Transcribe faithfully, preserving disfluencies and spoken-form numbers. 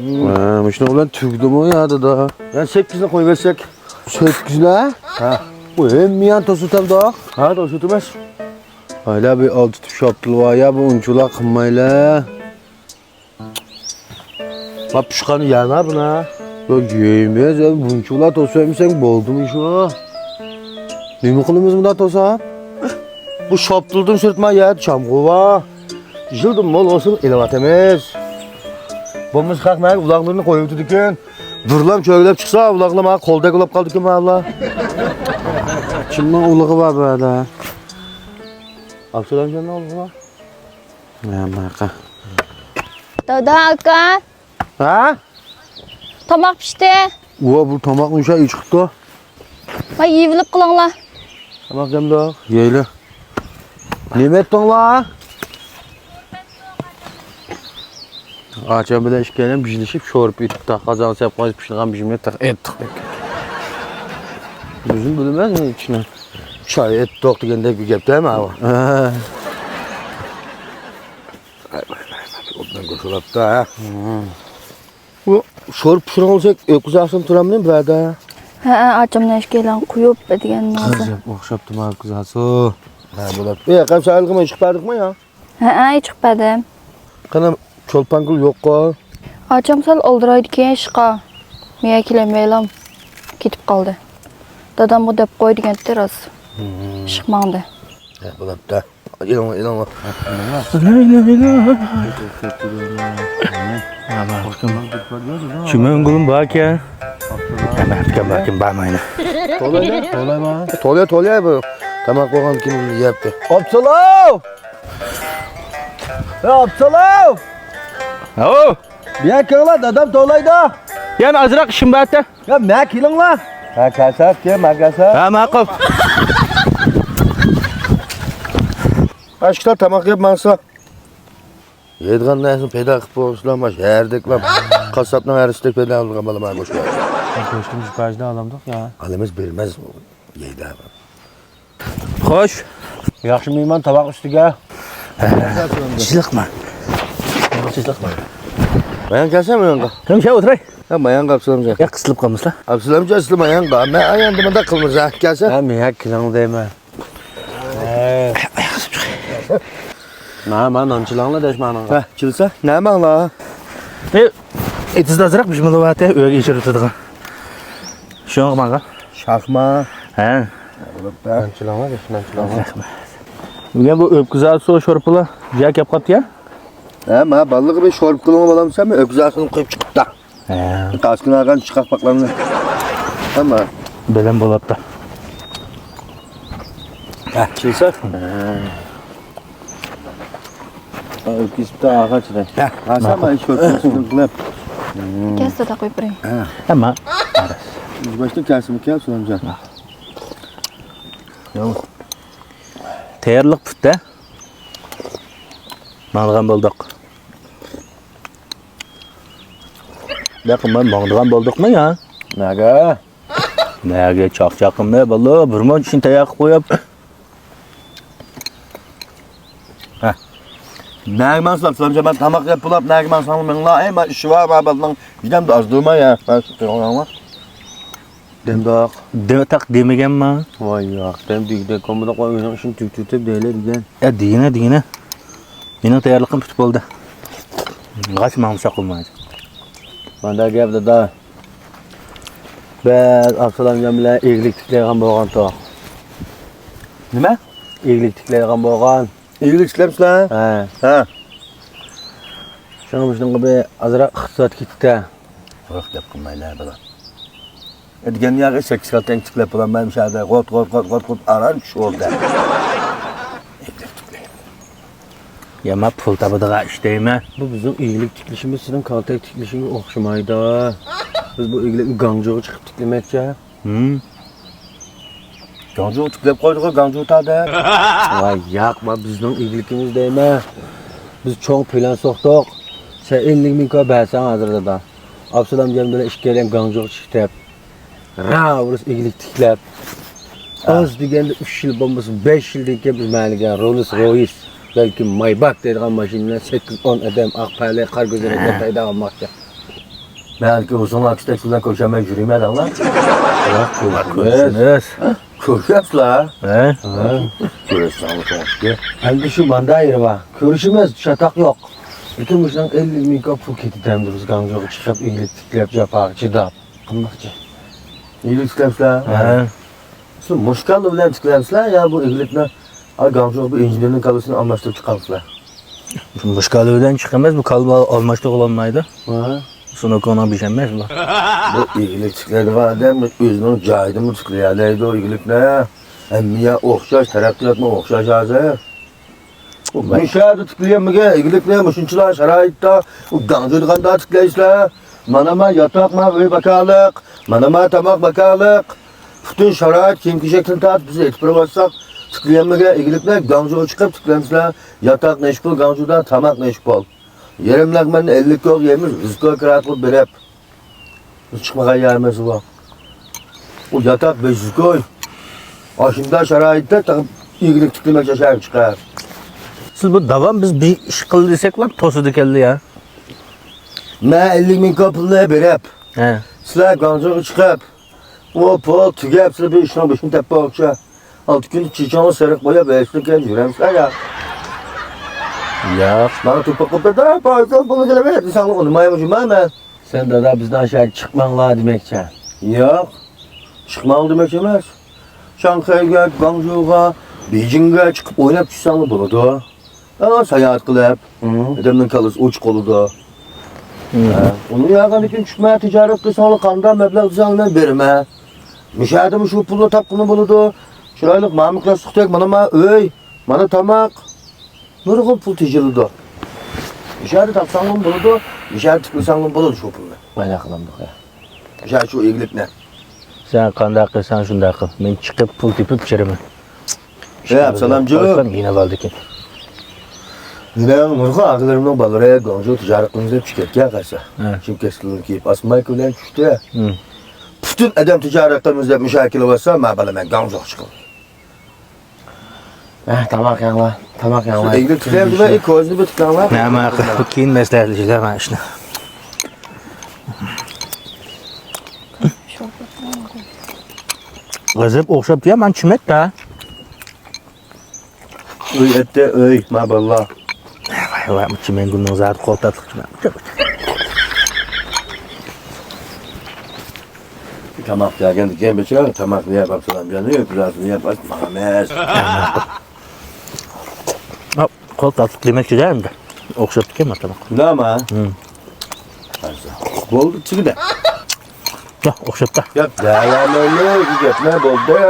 ھە، مۇشۇنىڭ بىلەن تۈگىدىمۇ يا دادا؟ يەنە سەككىزنى قويۇۋەتسەك. سەككىزنى؟ ھە. بۇ ھەممە يەرنى توسۇۋېتەمدۇق؟ ھە، توسۇۋېتىمىز. ھايلا، بىر ئالتە تۈپ شاپتۇل بار يا، بۇ ئۇنچىۋالا قىلمايلا. ما پىشقاننى يەنا بۇنا. يا يەيمىز، يا بۇنچىۋالا توسۇۋەتمىسەڭ بولدىمۇ شۇ؟ نېمە قىلىمىز بۇنداق توسا؟ بۇ شاپتۇلدىن سىرت ما يەردە چامغۇر بار. يىلدىن مول بولسۇن ئېلىۋاتىمىز. بولمىسا خەق ماڭا ئۇلاغلىرىنى قويۇۋېتىدىكەن. بىرلام چۆگىلەپ چىقسا، ئۇلاغلار ماڭا قولدەك بولاپ قالىدىكەن مانا. كىمنىڭ ئۇلىغى بار بۇ يەردە؟ ئابسالامجاننىڭ ئۇلىغى بار. ھە، ماقا. دادا، ئاكا. ھە؟ تاماق پىشتى. ئۇۋا، بۇ تاماق نېمە ئىچ چىقىپتۇ؟ ۋاي، يېيىۋېلىپ قىلىڭلار. تاماق دەمدۇق. يەيلى. نېمە ئەتتىڭلار؟ ئاچام بىلەن ئىككىيلەن بىرلىشىپ شورپا ئېتىپتا. قازانغا سېلىپ قويۇپ پىشىرغان بىژىمنى تېخى ئېتتۇق. ئۆزۈم بىلىمەن نېمە ئىچىنى. چاي ئېتتۇق دېگەندەك بىر گەپتە ماۋۇ. ھە. ئوبدان گۆشلەپتۇ، ھە. بۇ شورپا پىشۇرغان بولساق، ئۆتكۈزۈۋالسام تۇرامدۇ بۇ يەردە؟ ھەئە، ئاچامنى ئىككىيلەن قويۇپ دېگەن ھازىر. ئوخشاپتۇ، مانا ئۆتكۈزۈۋالسۇن. ھە، بولاتتى. ئەي، قاچان سايلىقىمۇ ئىشقا بەردىڭمۇ يا؟ ھەئە، ئىشقا بەردىم. قېنى، چولپانگۈل يوققۇ؟ ئاچام سەل ئالدىرايدىكەن ئىشقا. مەن كېلەلمەيلا كېتىپ قالدى. دادامغا دەپ قوي دېگەنتى راست. ھىم. ئىشقا ماڭدى. ھە، بولاتتى. ئېلىڭلار، ئېلىڭلار. شۇ مەڭگۈلۈم باركەن. ھەممە ئەتكەن باركەن، بارمايلا. تولايلا، تولايما. تولاي، تولاي بۇ. تاماق بولغاندىن كېيىن يەپتى. ئابسالاو! يا ئابسالاو! ھاۋ! بۇيەرگە كېلىڭلار، دادام تولايدۇ. يەنە ئازراق ئىشىم بار ئەتە. يا، مەن كېلىڭلار. ھە، كەلسە، كېلىڭ، مەن كەلسە. ھە، ماقۇل. ئاشۇلار تاماق يەپ ماڭسا. يەيدىغان نەرسىنى پەيدا قىلىپ قويۇپسىلەر، مانا شەھەردىكىلەر قاسساپنىڭ ھەرىسىدەك پەيدا قىلىدىغان بالا مانا گۆشلەر. گۆشتىن سىپايىشىنى ئالامدۇق يا؟ ئالىمىز، بېرىمىز. يەيدۇ. خوش. ياخشى مېھمان تاماق ئۈستىگە. چىلىقما. چىلىقما. مايان كەلسە مايانغا. ھەم شۇ ئولتۇراي. ھە، مايانغا ئابسالامجان. يا قىسىلىپ قالمىسىلا. ئابسالامجان، سىلە مايانغا. مەن ئايان دېمەندە قىلمىسا كەلسە. ھە، مېھەك كېلىڭ دەيمەن. ما، ما، نان چىلاڭلا دەشمانىڭغا. ھە، چىلسا، نەمەڭلا. ئېتىزدا ئازراق بىشمىلىۋاتە، ئۆيگە ئېشىرىپ تۇرىدىغان. شۇڭا ماڭا. شاخما. ھە. نان چىلاڭلا دەش، نان چىلاڭلا. رەھمەت. بۈگۈن بۇ ئۆپكە زاسۇ شورپىلا جاي كەپ قاپتۇ يا؟ ھە، ما بالىلىقى بىر شورپا قىلىڭ بالام سەن، ئۆپكە زاسۇنى قويۇپ چىقىپتا. ھە. قاسكىنى ئالغان چىقاق باقلامنى. ھەممە. بىلەن بولۇپتۇ. ھە، چىلسا. ھە. ئۆتكۈزۈپتۇ ئاغاچنى. ھە، ھاسا ما ئىش ئۆتكۈزۈپ قىلىپ. كەسسە تاقىپ بېرەي. ھە. ھەممە. باشتا كەسىمكەن سۇلامجان. تەييارلىق پۈتتى. ماڭىدىغان بولدۇق. بېقىم ماڭىدىغان بولدۇقمۇ يا؟ نەگە؟ نەگە چاقچاقىمنى بالىلار بىر مۇنچە ئىشنى تەييار قىلىپ قويۇپ. ھە. نەگە ماڭسىلەر، سىلەرچە مەن تاماق يەپ بولاپ، نەگە ماڭساڭلار مېڭىڭلار. ئەي، مەن ئىشى بار، مەن بالىنىڭ يېدەمدە ئاز تۇرماي يا. مەن سۈت قويغانلار. دەمداق. دېمە تاق دېمىگەنما؟ ۋاي ياق، دەم دېگۈدەك بولمىدى، قوي، ئۆينىڭ ئىشىنى تۈگىتىۋېتىپ دەيلى دېگەن. ئە، دېگىنە، دېگىنە. مېنىڭ تەييارلىقىم پۈتۈپ بولدى. غاچ ماڭمىساق بولمايدۇ. مانداق گەپ، دادا. بىز ئابسالامجان بىلەن ئىگىلىك تىكلەيدىغان بولغانتۇق. نېمە؟ ئىگىلىك تىكلەيدىغان بولغان. ئىگىلىك تىكلەمسىلەر؟ ھە. ھە. شۇڭا مۇشۇنىڭغا بىر ئازراق ئىقتىساد كېتىپتە. قۇرۇق گەپ قىلمايلى، بالا. ئە، دېگەن ياغى سەككىز كال تەڭ تىكلەپ بولالمايمىز شەھەردە. غوت، غوت، غوت، غوت، غوت، ئاران چۈشۈردى. يا، ما پۇل تاپىدىغان ئىش دەيمەن. بۇ بىزنىڭ ئىگىلىك تىكلىشىمىز سېنىڭ كالتەك تىكلىشىڭگە ئوخشىمايدۇ. بىز بۇ ئىگىلىكنى گاڭجۇغا چىقىپ تىكلىمەكچى. ھىم. گاڭجۇغا تىكلەپ قويدىغۇ، گاڭجۇ تا دەپ. ۋاي ياق، ما بىزنىڭ ئىگىلىكىمىز دەيمەن. بىز چوڭ پىلان سوقتۇق. سەن ئەللىك مىڭ كوي بەرسەڭ ھازىر دادا. ئابسالامجان بىلەن ئىككىيلەن گاڭجۇغا چىقىپ. راۋۇرۇس ئىگىلىك تىكلەپ، ھە. ئاز دېگەندە ئۈچ يىل بولمىسا بەش يىلدىن كېيىن بىز مەھەللىگە روللس رويس، بەلكىم مايباك دەيدىغان ماشىنا بىلەن سەككىز ئون ئادەم ئاق پەلە قارا كۆزلىرى ھە. كەتمەيدىغان ماشىنا. بەلكى ئۆزۈڭلار كىشىدەك بىلەن كۆرۈشەلمەي يۈرمەيدىڭلار. ياق، كۆرۈشىمىز. كۆرۈشەمسىلەر؟ ھە؟ ھە. كۆرۈشسەڭلار كۆڭۈشكە. ئەمدى شۇ ماندا يېرى بار. كۆرۈشىمىز، چاتاق يوق. لېكىن مۇشۇنىڭ ئەللىك مىڭ كوي پۇل كېتىدۇ ئەمدى بىز گاڭجۇغا چىقىپ، ئىگىلىك تىكلەپ، جاپاغا چىداپ. قانداقچە؟ ئىگىلىك تىكلەمسىلەر؟ ھە. شۇ مۇشۇ كاللا بىلەن تىكلەمسىلەر يا بۇ ئىگىلىكنى، ئا، گاڭجۇغا بىر ئىنژېنېرنىڭ كاللىسىنى ئالماشتۇرۇپ چىقامسىلەر؟ مۇشۇ كاللا بىلەن چىقىمىز، بۇ كاللا ئالماشتۇرغىلى بولمايدۇ. ھە. سۇنۇكۇنىڭ بېشى ئەمەس بۇ. بۇ ئىگىلىك تىكلەيدىغان ئادەم ئۆزىنىڭ جايىدىمۇ تىكلىيەلەيدۇ ئىگىلىكنى. ھەممە يەر ئوخشاش، تەرەققىياتمۇ ئوخشاش ھازىر. مۇشۇ يەردە تىكلىيەلمىگەن ئىگىلىكنى مۇشۇنچىلا شارائىتتا، ئۇ گاڭجۇدا قانداق تىكلەيسىلەر؟ مانا ما ياتاق، ما ئۆي باكارلىق، مانا ما تاماق باكارلىق. پۈتۈن شارائىت كىيىم-كېچەكتىن تارتىپ بىز ئېيتىپ بېرىۋاتساق، تىكلىيەلمىگەن ئىگىلىكنى گاڭجۇغا چىقىپ تىكلەمسىلەر، ياتاق نەچچە پۇل گاڭجۇدا، تاماق نەچچە پۇل. يېرىم لەغمەننى ئەللىك كويغا يەيمىز، يۈز كوي كىرا قىلىپ بېرىپ. بىز چىقمىغان يەرمىز بۇ. ئۇ ياتاق بەش يۈز كوي. ئاشۇنداق شارائىتتا تېخى ئىگىلىك تىكلىمەي ياشاپ چىقار. سىز بۇ داۋام بىز بىر ئىش قىل دېسەكلا توسىدىكەنلا يا. مەن ئەللىك مىڭ كوي پۇلنى بېرىپ، ھە. سىلەر گاڭجۇغا چىقىپ، ئۇ پۇل تۈگەپ، سىلەر بىر ئىشنىڭ بېشىنى تېپىپ باققۇچە. ئالتە كۈن چېچىڭنى سېرىق بوياپ، ھېچنى كەينىدىن يۈرەمسىلەر يا. ياق. ماڭا توپا قىلىپ بېرىدۇ، پايسان پۇلنى كېلىمەن دېسەڭلار ئۇنىمايمۇ جۇما مەن. سەن دادا بىزنىڭ شەھەردىن چىقماڭلار دېمەكچى. ياق. چىقماڭ دېمەكچى ئەمەس. شاڭخەيگە، گاڭجۇغا، بېيجىڭگە چىقىپ ئويناپ چۈشسەڭلار بولىدۇ. ھە، ساياھەت قىلىپ، مم. ئادەمنىڭ كاللىسى ئوچۇق بولىدۇ. مم. ھە، ئۇنى ياغاندىن كېيىن چۈشمە، تىجارەت قىلساڭلار قانداق مەبلەغ دېسەڭلار مەن بېرىمەن. مۇشۇ يەردىمۇ شۇ پۇلنى تاپقىلى بولىدۇ. چىرايلىق مامۇ قىلاسلىقتەك مانا ما ئۆي، مانا تاماق. نۇرغۇن پۇل تېجىلىدۇ. مۇشۇ يەردە تاپساڭلار بولىدۇ، مۇشۇ يەردە تىكلىسەڭلار بولىدۇ شۇ پۇلنى. مانا قىلامدۇق يا. مۇشۇ يەردە شۇ ئىگىلىكنى. سەن قانداق قىلساڭ شۇنداق قىل. مەن چىقىپ پۇل تېپىپ چىرىمەن. يا، سالامجۇ. قويسام يېنىۋالدىكىن. مېنىڭ نۇرغۇن ئاغىلىرىمنىڭ بالىلىرى گاڭجۇ تىجارەت قىلىمىز دەپ چىقىپ كەتكەن قارىسا. ھە. شىم كەسكىنلىرىنى كىيىپ، ئاسما مايكا بىلەن چۈشتى. ھىم. پۈتۈن ئادەم تىجارەت قىلىمىز دەپ مۇشۇ يەرگە كېلىۋاتسا، مەن بالىمەن گاڭجۇغا چىقىپ. ھە، تاماق يەڭلار، تاماق يەڭلار. ئىگىلىك تىكلەيمىز دېمەي، كوزىنى بىر تىكلەڭلار. نە، ماقۇل. بۇ كېيىن مەسلىھەتلىشىمىز مانا ئىشنى. غەزەپ ئوخشاپتۇ يا، مانا چىمەتتە. ئۆي ئەتتى، ئۆي، ما بالىلار. ۋاي، ۋاي، چىمەنگۈلنىڭ زادى قول تاتلىق چىمەن. تاماق يەگەندىن كېيىن بىچارە تاماقنى يەپ، ئاپسالام جاننى يەپ، بىرازىنى يەپ، ئاچ ماڭىمىز. قول تاتلىق دېمەكچىدە ئەمدى. ئوخشاپتىكەن ما تاماق. شۇنداقمۇ؟ ھىم. بولدى، چىگىدە. ياق، ئوخشاپتۇ. گەپ دەۋەرمەيلى، گەپلەر بولدى.